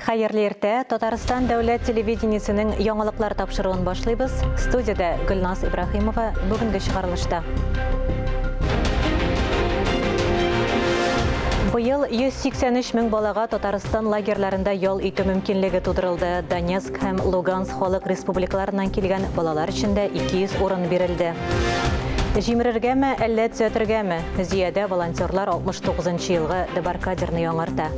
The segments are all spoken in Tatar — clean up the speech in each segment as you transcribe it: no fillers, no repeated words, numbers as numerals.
Хәерле иртә! Татарстан дәүләт телевидениесенең яңалыклар тапшыруын башлыйбыз. Студиядә Гөлназ Ибраһимова бүгенге чыгарылышта. Быел 183 мең балага Татарстан лагерьларында ял итү мөмкинлеге тудырылды. Донецк һәм Луганск халык республикаларыннан килгән балалар өчен дә 200 урын бирелде. Җимерергәме, әллә төзәтергәме? Зөядә волонтерлар 69 нчы елгы дебаркадерны яңарта.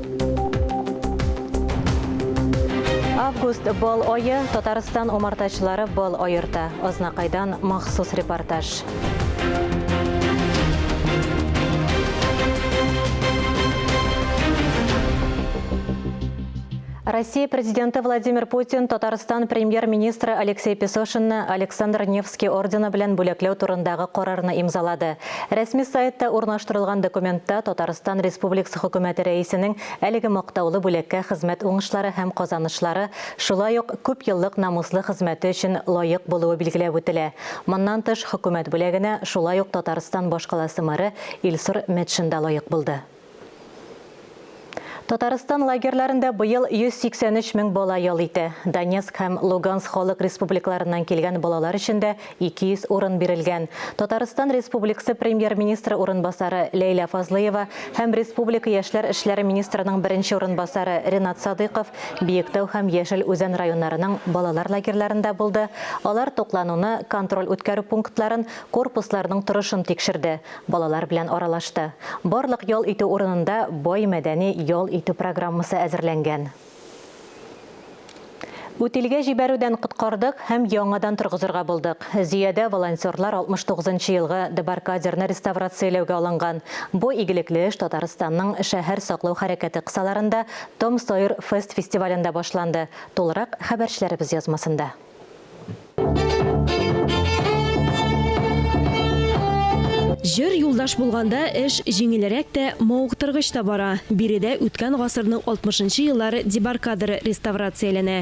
Август бал ае Татарстан умартачылары бал аерта. Азнакайдан махсус репортаж. Россия президенты Владимир Путин Татарстан премьер-министры Алексей Песошинны Александр Невский ордены белән бүләкләү турындагы карарны имзалады. Рәсми сайтта урнаштырылган документта Татарстан Республикасы Хөкүмәте Рәисенең әлеге мактаулы бүләккә хезмәт уңышлары һәм казанышлары, шулай ук күпьеллык намуслы хезмәте өчен лаек булуы билгеләп үтелә. Моннан тыш, Хөкүмәт бүләгенә шулай ук Татарстан башкаласы мэры Илсур Метшин да лаек булды. Татарстан лагерьларында быел 183 мең бала ял итә. Донецк һәм Луганск халык республикаларыннан килгән балалар өчен дә 200 урын бирелгән. Татарстан Республикасы Премьер-министры урынбасары Ләйлә Фазлыева һәм республика яшьләр эшләре министрының беренче урынбасары Ренат Садыйков Биектау һәм Яшел Үзән районнарының балалар лагерьларында булды. Алар туклануны, контроль-үткәрү пунктларын, корпусларның торышын тикшерде. Балалар белән аралашты. Барлык ял итү урынында бай мәдәни ял итү программасы әзерләнгән. Үтилгә җибәрүдән коткардык һәм яңадан торгызырга булдык. Зөядә волонтерлар 69 нчы елгы дебаркадерны реставрацияләүгә алынган. Бу игелекле эш Татарстанның шәһәр саклау хәрәкәте кысаларында Том Сойер Фест фестивалендә башланды. Тулырак хәбәрчеләребез язмасында. Җыр юлдаш булганда эш җиңелрәк тә, мавыктыргыч та бара. Биредә үткән гасырның 60 нчы еллары дебаркадеры реставрацияләнә.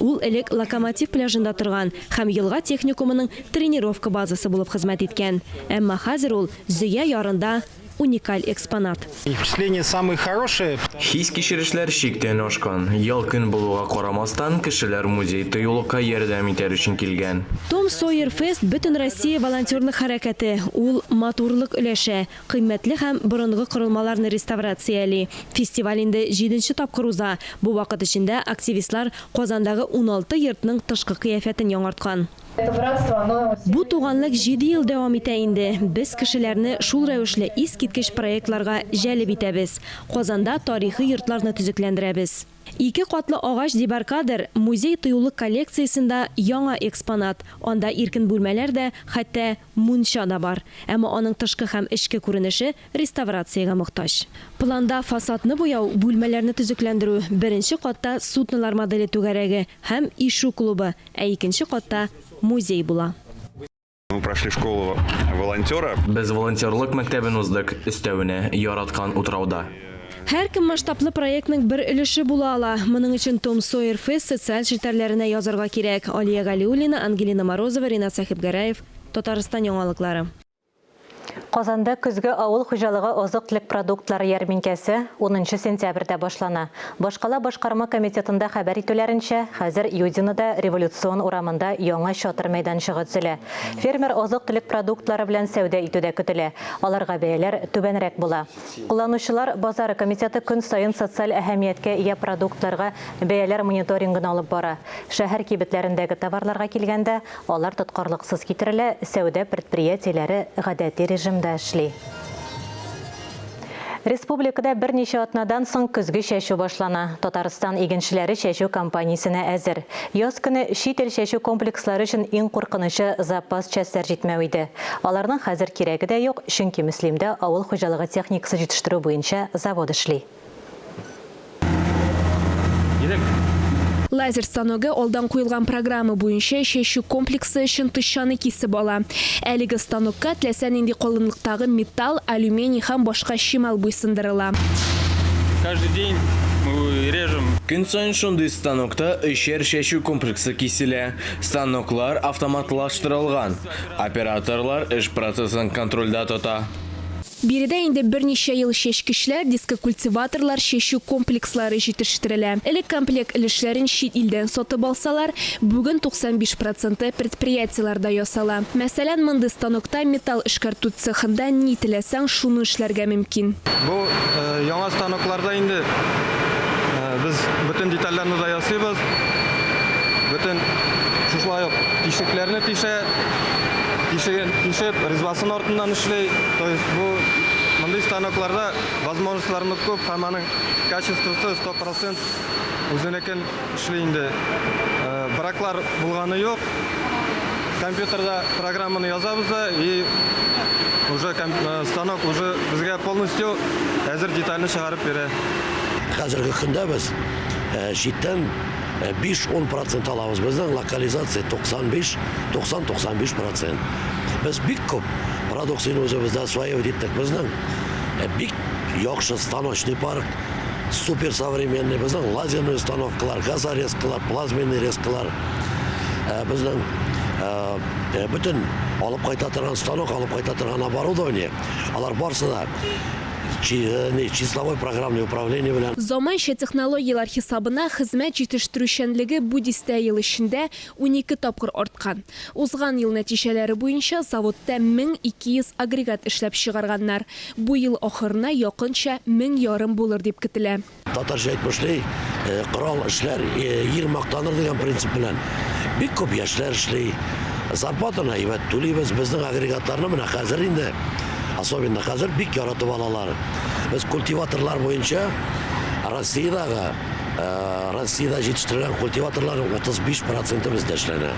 Ул элек Локомотив пляжында торган һәм елга техникумының тренировка базасы булып хезмәт иткән. Әмма хәзер ул Зөя ярында уникаль экспонат. Впечатления самые хорошие. Хис-кичерешләр чиктән ашкан. Ял көн булуга карамастан, кешеләр музей-тыюлыкка ярдәм итәр өчен килгән. Том Сойер Фест Бөтенроссия волонтерлык хәрәкәте, ул матурлык өләшә, кыйммәтле һәм борынгы корылмаларны реставрацияли. Фестиваль инде җиденче тапкыр уза, бу вакыт эчендә активистлар Казандагы 16 йортның тышкы кыяфәтен яңарткан. Бу туганлык җиде ел дәвам итә инде. Без кешеләрне шул рәвешле искиткеч проектларга җәлеп итәбез. Казанда тарихи йортларны төзекләндерәбез. Ике катлы агач дебаркадер, музей-тыюлык коллекциясендә яңа экспонат. Анда иркен бүлмәләр дә, хәтта мунча да бар. Әмма аның тышкы һәм эчке күренеше реставрациягә мохтаҗ. Планда фасадны буяу, бүлмәләрне төзекләндерү, беренче катта суднолар моделе түгәрәге һәм ишү клубы, Ә икенче катта музей була. Мы прошли школу волонтера. Без волонтерлык мәктәбен уздык, өстәвенә, яраткан утрауда. Һәркем масштаблы проектның бер өлеше була ала. Моның өчен Том Сойер Фест социаль челтәрләренә язарга кирәк. Алия Галиуллина, Ангелина Морозова, Ринат Сәхибгәрәев, Татарстан яңалыклары. Казанда көзге авыл хуҗалыгы азык-төлек продуктлары ярминкәсе унынчы сентябрьдә башлана. Башкала башкарма комитетында хәбәр итүләренчә, хәзер Юдинода Революцион урамында яңа чатыр мәйданчыгы төзелә. Фермер азык-төлек продуктлары белән сәүдә итү дә көтелә. Аларга бәяләр түбәнрәк була. Кулланучылар базары комитеты көн саен социаль әһәмияткә ия продуктларга бәяләр мониторингын алып бара. Шәһәр кибетләрендәге товарларга килгәндә, Алар тоткарлыксыз китерелә, сәүдә предприятиеләре гадәти режимда эшли. Республикада берничә атнадан соң көзге чәчү башлана. Татарстан игенчеләре чәчү кампаниясенә әзер. Яз көне чит ил чәчү комплекслары өчен иң куркынычы запас частьләр җитмәү иде. Аларның хәзер кирәге дә юк, чөнки Мөслимдә авыл хуҗалыгы техникасы җитештерү буенча завод эшли. Лазер станогы алдан куелган программа буенча чәчү комплексы өчен тышчаны кисеп ала. Әлеге станокка теләсә нинди калынлыктагы металл, алюминий һәм башка чимал буйсындырыла. Каждый день мы режем. Көн саен шундый станокта өчәр чәчү комплексы киселә. Станоклар автоматлаштырылган. Операторлар эш процессын контрольдә тота. Биредә инде берничә ел чәчкечләр, дискокультиваторлар, чәчү комплекслары җитештерелә. Элек комплект өлешләрен чит илдән сатып алсалар, бүген 95 проценты предприятиеләрдә ясала. Мәсәлән, мондый станокта металл эшкәртү цехында ни теләсәң, шуны эшләргә мөмкин. Бу яңа станокларда инде без бөтен детальләрне дә ясыйбыз. Бөтен шушылай ук тишекләрне тишә, тишеген тишеп, резьбасын артыннан эшли. То есть бу мондый станокларда возможностьлар нык күп һәм аның качествосы 100% үзенекен эшли инде. Браклар булганы юк. Компьютерда программаны язабыз да и уже станок уже безгә полностью әзер детальне чыгарып бирә. Хәзерге көндә без читтән 5-10 процент алабыз. Безнең локализация 95, 90-95 процент. Без бик күп продукцияне үзебездә осваивать иттек. Безнең бик яхшы станочный парк, супер современный. Безнең лазерный установкалар, газорезкалар, плазменный резкалар. Безнең бөтен алып кайта торган станок, алып кайта торган оборудование, алар барсы да числовой программное управление белән. Заманча технологияләр хисабына хезмәт җитештерүчәнлеге бу дистә ел эчендә 12 тапкыр арткан. Узган ел нәтиҗәләре буенча заводта 1200 агрегат эшләп чыгарганнар. Бу ел ахырына якынча 1500 булыр дип көтелә. Татарча әйтмешли, корал эшләр, ир мактаныр дигән принцип белән бик күп яшьләр эшли. Зарплатаны әйбәт түлибез. Безнең агрегатларны менә хәзер инде, особенно хәзер бик яратып алалар. Без культиваторлар буенча Россиядәге, Россиядә җитештерелгән культиваторларның 35 проценты бездә эшләнә.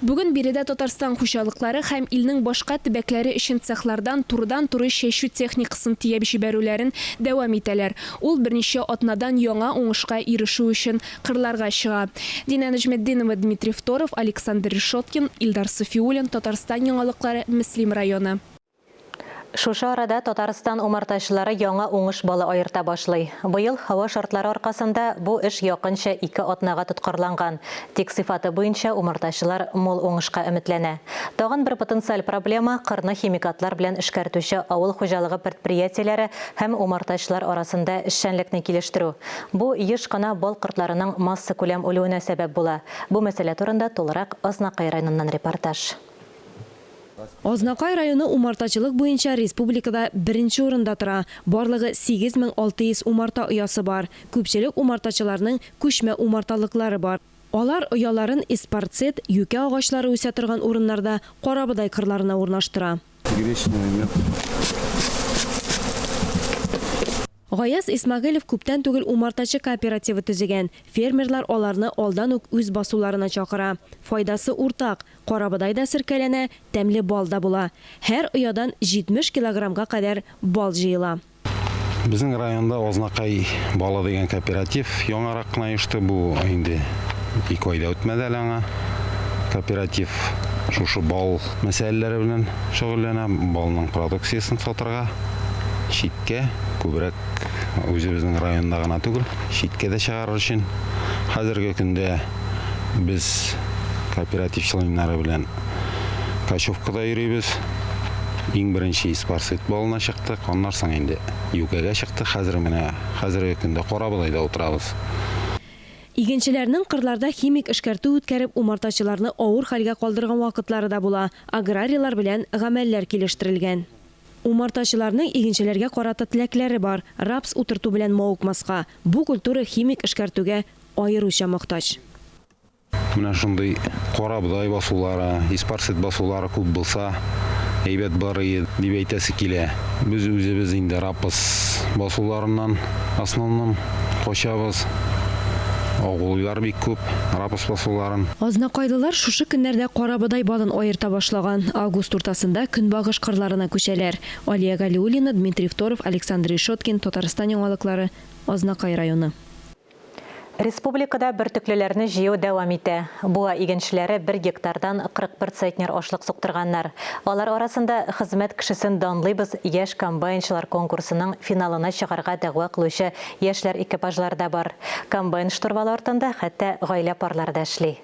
Бүген биредә Татарстан хуҗалыклары һәм илнең башка төбәкләре өчен цехлардан турыдан-туры чәчү техникасын төяп җибәрүләрен дәвам итәләр. Ул берничә атнадан яңа уңышка ирешү өчен кырларга чыга. Динә Нәҗметдинова, Дмитрий Второв, Александр Решеткин, Илдар Суфиуллин, Татарстан яңалыклары, Мөслим районы. Шушы арада Татарстан умартачылары яңа уңыш балы аерта башлый. Быел һава шартлары аркасында бу эш якынча 2 атнага тоткарланган. Тик сыйфаты буенча умартачылар мул уңышка өметләнә. Тагын бер потенциаль проблема кырны химикатлар белән эшкәртүче авыл хуҗалыгы предприятиеләре һәм умартачылар арасында эшчәнлекне килештерү. Бу еш кына бал кортларының массакүләм үлүенә сәбәп була. Бу мәсьәлә турында тулырак Азнакай районыннан репортаж. Азнакай районы умартачылык буенча республикада беренче урында тора. Барлыгы 8600 умарта оясы бар. Күпчелек умартачыларның күчмә умарталыклары бар. Алар ояларын эспарцет, юкә агачлары үсә торган урыннарда карабодай кырларына урнаштыра. Гречневый мед. Гаяз Исмәгыйлев күптән түгел умартачы кооперативы төзегән. Фермерлар аларны алдан ук үз басуларына чакыра. Файдасы уртак, карабодай да серкәләнә, тәмле бал да була. Һәр оядан 70 килограммга кадәр бал җыела. Безнең районда Азнакай балы дигән кооператив яңарак кына оешты. Бу инде 2 ай да үтмәде әле аңа. Кооператив шушы бал мәсьәләләре белән шөгыльләнә, балның продукциясен сатырга, читкә, күбрәк үзебезнең районда гына түгел, читкә дә чыгарыр өчен. Хәзерге көндә без кооператив членнары белән Качевкада йөрибез. Иң беренче эспарцет балына чыктык, аннан соң инде юкәгә чыктык. Хәзер менә хәзерге көндә карабодайда утырабыз. Игенчеләрнең кырларда химик эшкәртү үткәреп, умартачыларны авыр хәлгә калдырган вакытлары да була. Аграрийлар белән гамәлләр килештерелгән. Умартачыларның игенчеләргә карата теләкләре бар. Рапс утырту белән мавыкмаска. Бу культура химик эшкәртүгә аеруча мохтаҗ. Менә шундый карабодай басулары, эспарцет басулары күп булса, әйбәт бар иде дип әйтәсе килә. Без үзебез инде рапс басуларыннан основном качабыз. Агулыйлар бик күп рапс басуларын. Азнакайлылар шушы көннәрдә карабодай балын аерта башлаган. Август уртасында көнбагыш кырларына күчәләр. Алия Галиуллина, Дмитрий Второв, Александр Решеткин, Татарстан яңалыклары, Азнакай районы. Республикада бөртеклеләрне җыю дәвам итә. Буа игенчеләре 1 гектардан 41 центнер ашлык суктырганнар. Алар арасында хезмәт кешесен данлыйбыз яшь комбайнчылар конкурсының финалына чыгарга дәгъва кылучы яшьләр экипажлары да бар. Комбайн штурвалы артында хәтта гаилә парлары да эшли.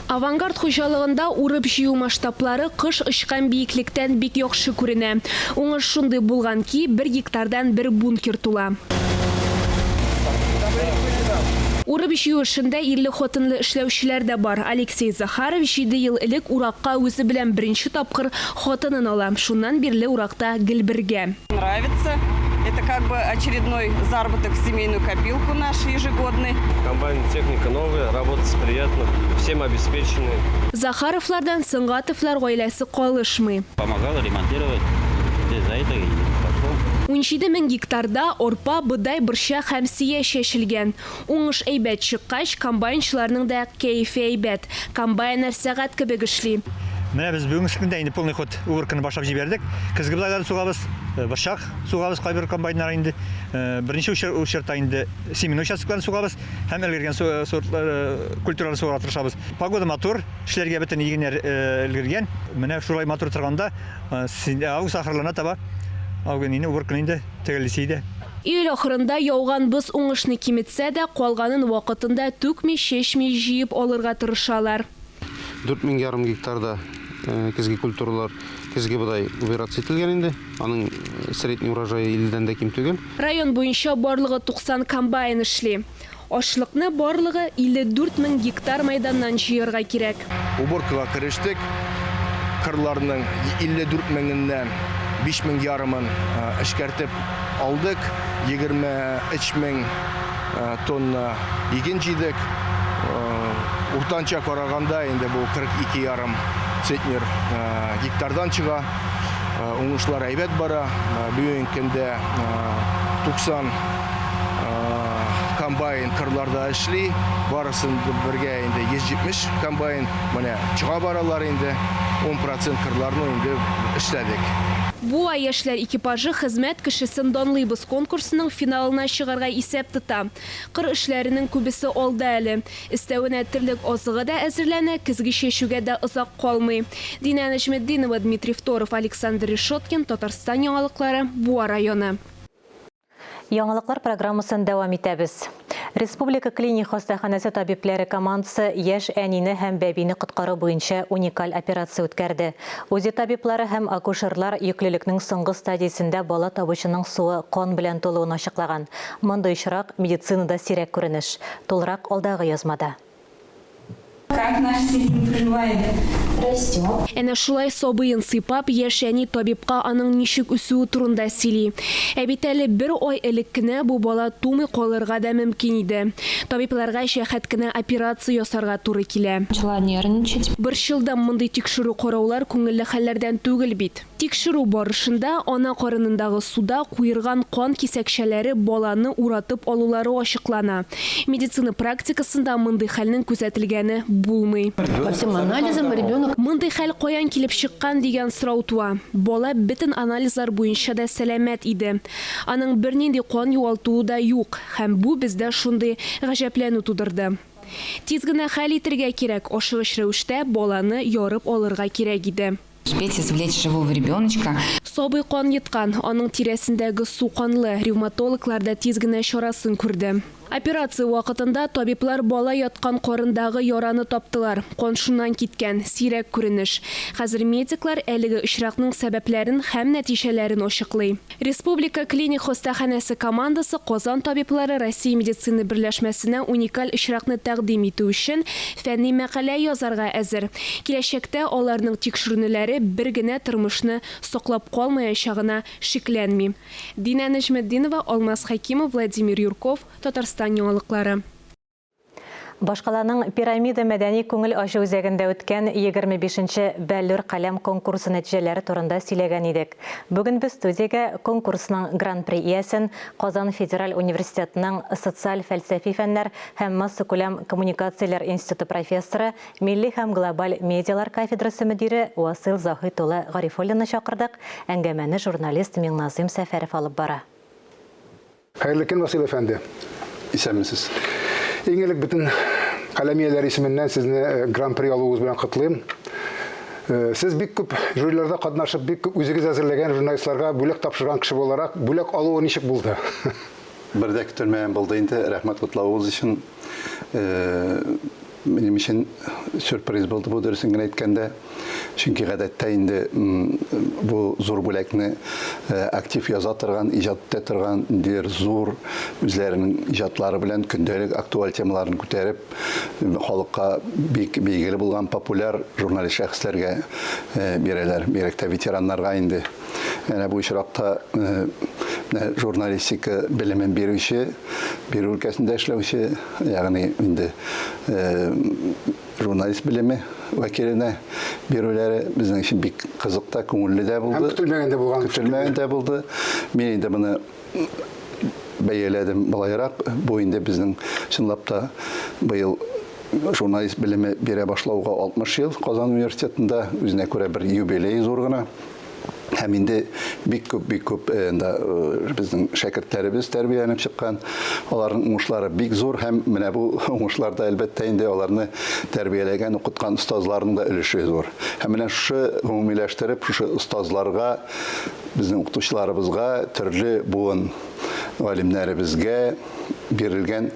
Авангард хуҗалыгында урып-җыю масштаблары кыш очкан биеклектән бик яхшы күренә. Уңыш шундый булган ки, бер гектардан бер бункер тула. Урып-җыю эшендә ирле-хатынлы эшләүчеләр дә бар. Алексей Захаров җиде ел элек уракка үзе белән беренче тапкыр хатынын ала. Шуннан бирле уракта гел бергә. Нравится. Это как бы очередной заработок в семейную копилку наш ежегодный. Комбайн техника новая, работать приятно, всем обеспечены. Захаровлардан Сөнгатовлар гаиләсе калышмый. Помогал ремонтировать, за это и пошло. 17 мең гектарда арпа, бодай, борчак һәм сия чәчелгән. Уңыш әйбәт чыккач, комбайнчыларның да кәефе әйбәт. Комбайннар сәгать кебек эшли. Менә без бүгенге көндә инде полный ход уборканы башлап җибәрдек. Көзге бодайларны сугабыз, борчак сугабыз кайбер комбайннар инде. Беренче очерта инде семенной участокларны сугабыз һәм өлгергән сортлар, культураларны сугарга тырышабыз. Погода матур, эшләргә бөтен игеннәр өлгергән. Менә шулай матур торганда, август ахырларына таба аугын уборканы инде төгәллисе иде. Июль ахырында яуган боз уңышны киметсә дә, калганын вакытында түкми-чәчми җыеп алырга тырышалар. 4500 гектарда көзге культуралар, көзге бодай убираться ителгән инде. Аның средний урожае 50-дән дә ким түгел. Район буенча барлыгы 90 комбайн эшли. Ашлыкны барлыгы 54 мең гектар мәйданнан җыярга кирәк. Уборкага керештек. Кырларның 54 меңеннән 5 мең ярымын эшкәртеп алдык. 23 мең тонна иген җыйдык. Уртанча караганда инде бу 42,5 центнер гектардан чыга. Уңышлар әйбәт бара. Бүгенге көндә 90 комбайн кырларда эшли. Барысын бергә инде 170 комбайн. Менә чыга баралар инде. 10% кырларны инде эшләдек. Буа яшьләр экипажы хезмәт кешесен данлыйбыз конкурсының финалына чыгарга исәп тота. Кыр эшләренең күбесе алда әле. Өстәвенә терлек азыгы да әзерләнә, көзге чәчүгә дә озак калмый. Динә Нәҗметдинова, Дмитрий Второв, Александр Решеткин, Татарстан яңалыклары, Буа районы. Яңалыклар программасын дәвам итәбез. Республика клиник хастаханәсе табибләре командасы яшь әнине һәм бәбине коткару буенча уникаль операция үткәрде. УЗИ табиблары һәм акушерлар йөклелекнең соңгы стадиясендә бала табучының суы кан белән тулуын ачыклаган. Мондый очрак медицинада сирәк күренеш. Тулырак алдагы язмада. Как наш Селим проживает? Растет. Әнә шулай сабыен сыйпап, яшь әни табибка аның ничек үсүе турында сөйли. Ә бит әле бер ай элек кенә бу бала тумый калырга да мөмкин иде. Табибларга җәһәт кенә операция ясарга туры килә. Начала нервничать. Борчылдым, мондый тикшерү караулар күңелле хәлләрдән түгел бит. Тикшерү барышында ана карынындагы суда куерган кан кисәкчәләре баланы уратып алулары ачыклана. Медицина практикасында мондый хәлнең күзәтелгәне булмый. По всем анализам ребенок Мондый хәл каян килеп чыккан дигән сорау туа. Бала бөтен анализлар буенча да сәламәт иде. Аның бернинди кан югалтуы да юк һәм бу бездә шундый гаҗәпләнү тудырды. Тиз генә хәл итергә кирәк, ашыгыч рәвештә баланы ярып алырга кирәк иде. Успеть извлечь живого ребеночка. Сабый кан йоткан, аның тирәсендәге су канлы. Ревматологлар да тиз генә чарасын күрде. Операция вакытында табиблар бала яткан карындагы яраны таптылар. Кан шуннан киткән, сирәк күренеш. Хәзер медиклар әлеге очракның сәбәпләрен һәм нәтиҗәләрен ачыклый. Республика клиник хастаханәсе командасы Казан табиблары Россия медицина берләшмәсенә уникаль очракны тәкъдим итү өчен фәнни мәкалә язарга әзер. Киләчәктә аларның тикшеренүләре бер генә тормышны саклап калмаячагына шикләнми. Динә Нәҗметдинова, Алмаз Хәкимов, Владимир Юрков, Татарстан яңалыклары. Башкаланың Пирамида мәдәни күңел ачу үзәгендә үткән 25-нче Бәллүр каләм конкурсы нәтиҗәләре турында сөйләгән идек. Бүген без студиягә конкурсның гран-при иясен Казан федераль университетының социаль фәлсәфи фәннәр һәм массакүләм коммуникацияләр институты профессоры, милли һәм глобаль медиалар кафедрасы мөдире Васил Заһит улы Гарифуллинны чакырдык. Әңгәмәне журналист Миңназыйм Сәфәров алып бара. Хәерле көн, Васил әфәнде. Исәнмесез. Иң элек бөтен каләм ияләре исеменнән сезне гран-при алуыгыз белән котлыйм. Сез бик күп жюриларда катнашып, бик күп үзегез әзерләгән журналистларга бүләк тапшырган кеше буларак, бүләк алуы ничек булды? Бер дә көтелмәгән булды инде, рәхмәт котлавыгыз өчен. Минем өчен сюрприз булды бу, дөресен генә әйткәндә. Чөнки гадәттә инде бу зур бүләкне актив яза торган, иҗат итә торган, ниндидер зур үзләренең иҗатлары белән көндәлек актуаль темаларын күтәреп, халыкка бик билгеле булган популяр журналист шәхесләргә бирәләр, бигрәк тә ветераннарга инде. Әнә бу очракта менә журналистика белемен бирүче, бирү өлкәсендә эшләүче, ягъни инде журналист белеме вәкиленә бирүләре безнең өчен бик кызык та, күңелле дә булды. Һәм көтелмәгән дә булган. Көтелмәгән дә булды. Мин инде моны бәяләдем болайрак. Бу инде безнең чынлап та быел журналист белеме бирә башлауга 60 ел Казан университетында үзенә күрә бер юбилей зур гына. Һәм инде бик күп, бик күп анда безнең шәкертләребез тәрбияләнеп чыккан. Аларның уңышлары бик зур һәм менә бу уңышларда әлбәттә инде аларны тәрбияләгән, укыткан остазларның да өлеше зур. Һәм менә шушы гомумиләштереп, шушы остазларга, безнең укытучыларыбызга, төрле буын галимнәребезгә бирелгән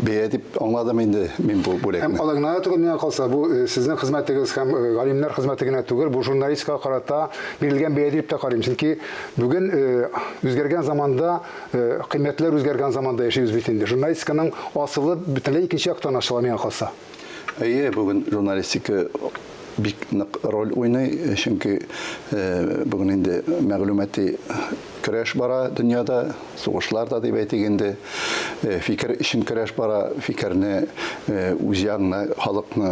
бәя дип аңладым инде мин бу бүләкне. Һәм алай гына да түгел, миңа калса, бу э, сезнең хезмәтегез һәм э, галимнәр хезмәте генә түгел, бу журналистикага карата бирелгән бәя дип тә карыйм. Чөнки бүген э, үзгәргән заманда, кыйммәтләр үзгәргән заманда яшибез бит инде. Журналистиканың асылы бөтенләй икенче яктан ачыла миңа калса. Әйе, бүген журналистика бик нык роль уйный, чөнки бүген инде мәгълүмати көрәш бара дөньяда, сугышлар да дип әйтик инде. Фикер өчен көрәш бара, фикерне үз ягына халыкны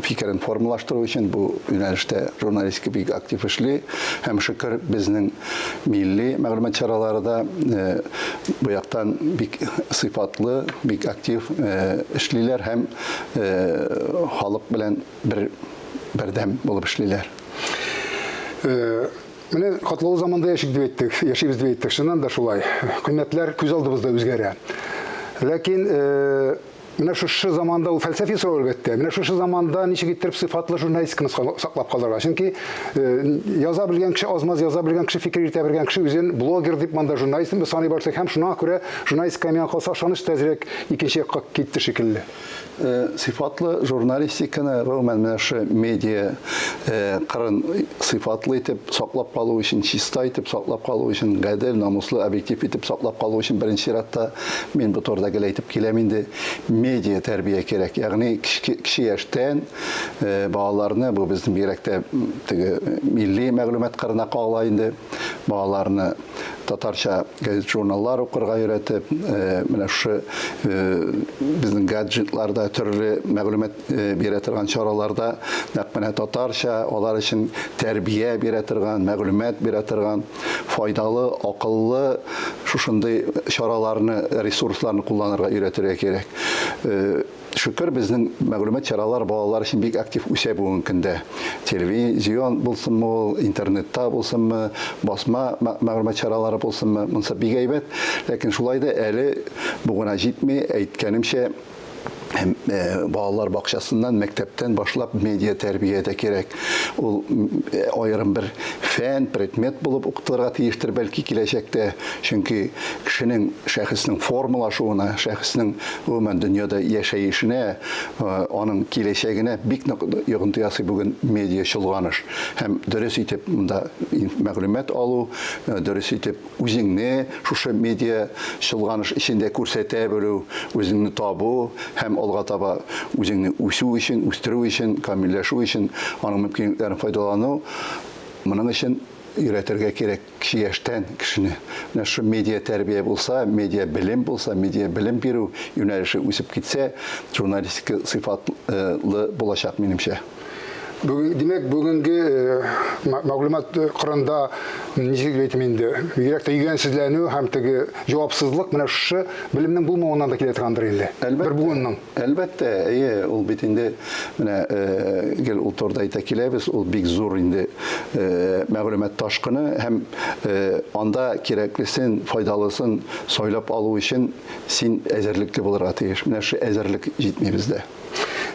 фикерен формалаштыру өчен бу юнәлештә журналистика бик актив эшли. Һәм шөкер, безнең милли мәгълүмат чаралары да бу яктан бик сыйфатлы, бик актив эшлиләр һәм халык белән бер бердәм булып эшлиләр. Менә катлаулы заманда яшик дип әйттек, яшибез дип әйттек. Чыннан да шулай. Кыйммәтләр күз алдыбызда үзгәрә. Ләкин менә шушы заманда, ул фәлсәфи сорау әлбәттә, менә шушы заманда ничек иттереп сыйфатлы журналистиканы саклап калырга? Чөнки яза белгән кеше азмаз яза белгән кеше, фикер йөртә белгән кеше үзен блогер дип монда журналист дип саный башлый һәм шуңа күрә журналистика миңа калса ышаныч та әзрәк икенче якка китте шикелле. Сыйфатлы журналистиканы, гомумән, менә шушы медиа кырын сыйфатлы итеп саклап калу өчен, чиста итеп саклап калу өчен, гадел, намуслы, объектив итеп саклап калу өчен беренче чиратта мин бу турыда гел әйтеп киләм инде, медиа тәрбия кирәк. Ягъни кече яшьтән балаларны, бу безнең бигрәк тә теге милли мәгълүмат кырына кагыла инде, балаларны татарча газет-журналлар укырга өйрәтеп, менә шушы безнең гаджетларда төрле мәгълүмат бирә торган чараларда нәкъ менә татарча алар өчен тәрбия бирә торган, мәгълүмат бирә торган файдалы, акыллы шушындый чараларны, ресурсларны кулланырга өйрәтергә кирәк. Шөкер, безнең мәгълүмат чаралары балалар өчен бик актив үсә бүгенге көндә. Телевизион булсынмы ул, интернетта булсынмы, басма мәгълүмат чаралары булсынмы, монысы бик әйбәт. Ләкин шулай да әле бу гына җитми, әйткәнемчә, балалар бакчасыннан, мәктәптән башлап медиа тәрбия дә кирәк. Ул аерым бер фән, предмет булып укытылырга тиештер бәлки киләчәктә. Чөнки кешенең, шәхеснең формалашуына, шәхеснең гомумән дөньяда яшәешенә, аның киләчәгенә бик нык йогынты ясый бүген медиа чолганыш. Һәм дөрес итеп монда мәгълүмат алу, дөрес итеп үзеңне шушы медиа чолганыш эчендә күрсәтә белү, үзеңне табу һәм алга таба үзеңне үсү өчен, үстерү өчен, камилләшү өчен аның мөмкинлекләрен файдалану, моның өчен өйрәтергә кирәк кече яшьтән кешене. Менә шушы медиа тәрбия булса, медиа белем булса, медиа белем бирү юнәлеше үсеп китсә, журналистика сыйфатлы булачак, минемчә. Бүген, димәк, бүгенге мәгълүмат кырында ничек дип әйтим инде, бигрәк тә йөгәнсезләнү һәм теге җавапсызлык менә шушы белемнең булмавыннан да килә торгандыр инде. Бер буынның. Әлбәттә, әйе, ул бит инде менә гел ул турыда әйтә киләбез, ул бик зур инде мәгълүмат ташкыны һәм анда кирәклесен, файдалысын сайлап алу өчен син әзерлекле булырга тиеш. Менә шушы әзерлек җитми бездә.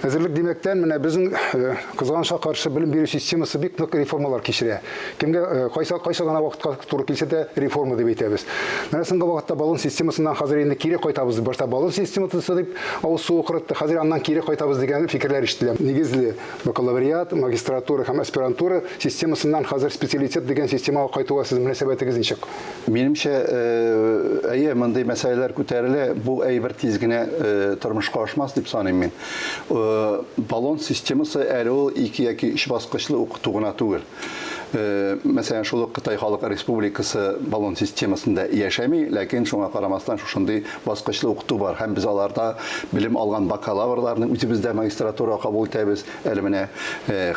Әзерлек димәктән, менә безнең э, кызганычка каршы белем бирү системасы бик нык реформалар кичерә. Кемгә э, кайсы кайсы гына вакытка туры килсә дә реформа дип әйтәбез. Менә соңгы вакытта баллон системасыннан хәзер инде кире кайтабыз. Башта баллон системасы дип авыз суы корытты, хәзер аннан кире кайтабыз дигән фикерләр ишетелә. Нигезле бакалавриат, магистратура һәм аспирантура системасыннан хәзер специалитет дигән системага кайтуга сезнең мөнәсәбәтегез ничек? Минемчә, әйе, мондый мәсьәләләр күтәрелә. Бу әйбер тиз генә тормышка ашмас дип саныйм мин. Баллон системасы әле ул ике яки өч баскычлы укыту гына түгел. Мәсәлән, шул ук Кытай Халык Республикасы баллон системасында яшәми, ләкин шуңа карамастан шушындый баскычлы укыту бар. Һәм без аларда белем алган бакалаврларны үзебездә магистратурага кабул итәбез. Әле менә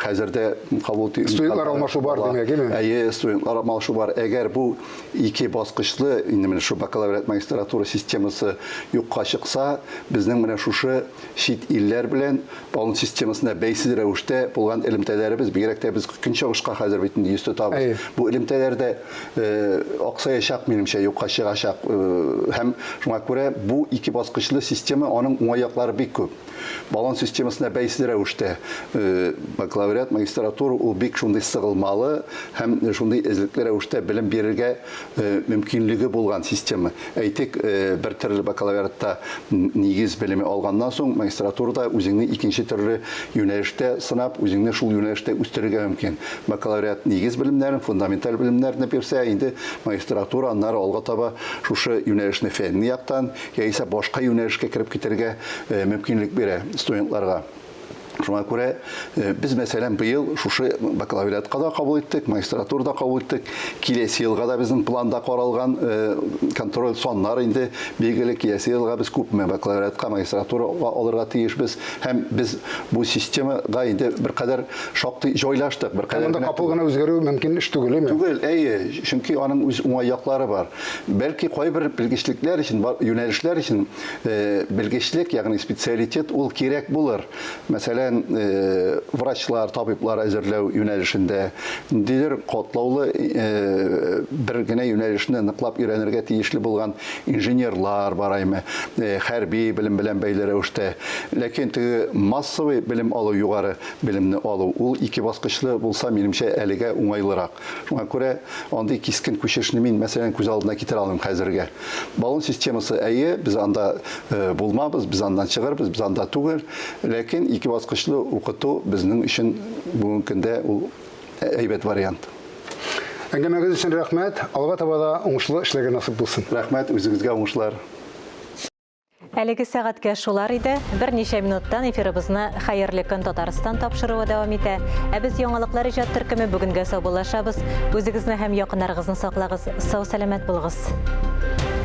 хәзер дә кабул итү Студентлар алмашу бар, димәк, әйеме? Әйе, студентлар алмашу бар. Әгәр бу ике баскычлы, инде менә шу бакалавриат магистратура системасы юкка чыкса, безнең менә шушы чит илләр белән баллон системасына бәйсез рәвештә булган элемтәләребез, бигрәк тә без көнчыгышка хәзер бит инде йөз тотабыз. Бу элемтәләр дә аксаячак, минемчә, юкка чыгачак. Һәм шуңа күрә бу ике баскычлы система, аның уңай яклары бик күп. Баллон системасына бәйсез рәвештә бакалавриат, магистратура ул бик шундый сыгылмалы һәм шундый эзлекле рәвештә белем бирергә мөмкинлеге булган система. Әйтик, бер төрле бакалавриатта нигез белеме алганнан соң, магистратурада үзеңне икенче төрле юнәлештә сынап, үзеңне шул юнәлештә үстерергә мөмкин. Бакалавриат нигез белемнәрен, фундаменталь белемнәрне бирсә, инде магистратура аннары алга таба шушы юнәлешне фәнни яктан яисә башка юнәлешкә кереп китәргә мөмкинлек бирә студентларга. Шуңа күрә без, мәсәлән, быел шушы бакалавриатка да кабул иттек, магистратура да кабул иттек. Киләсе елга да безнең планда каралган контроль саннар инде билгеле. Киләсе елга без күпме бакалавриатка, магистратурага алырга тиешбез. Һәм без бу системага инде беркадәр шактый җайлаштык. Беркадәр Монда капыл гына үзгәрү мөмкин эш түгел, әйеме? Түгел, әйе. Чөнки аның үз уңай яклары бар. Бәлки кайбер белгечлекләр өчен, юнәлешләр өчен белгечлек, ягъни специалитет ул кирәк булыр. Мәсәлән, врачлар, табиблар әзерләү юнәлешендә ниндидер катлаулы бер генә юнәлешне ныклап өйрәнергә тиешле булган инженерлар бар әйме, хәрби белем белән бәйле рәвештә. Ләкин теге массовый белем алу, югары белемне алу, ул ике баскычлы булса, минемчә, әлегә уңайлырак. Шуңа күрә андый кискен күчешне мин, мәсәлән, күз алдына китерә алмыйм хәзергә. Баллон системасы, әйе, без анда э, булмабыз, без аннан чыгырбыз, без анда түгел. Ләкин ике баскычлы укыту безнең өчен бүгенге көндә ул әйбәт вариант. Әңгәмәгез өчен рәхмәт. Алга таба да уңышлы эшләргә насыйп булсын. Рәхмәт, үзегезгә уңышлар. Әлеге сәгатькә шулар иде. Берничә минуттан эфирыбызны Хәерле көн Татарстан тапшыруы дәвам итә. Ә без яңалыклар иҗат төркеме бүгенгә саубуллашабыз. Үзегезне һәм якыннарыгызны саклагыз. Сау-сәламәт булыгыз.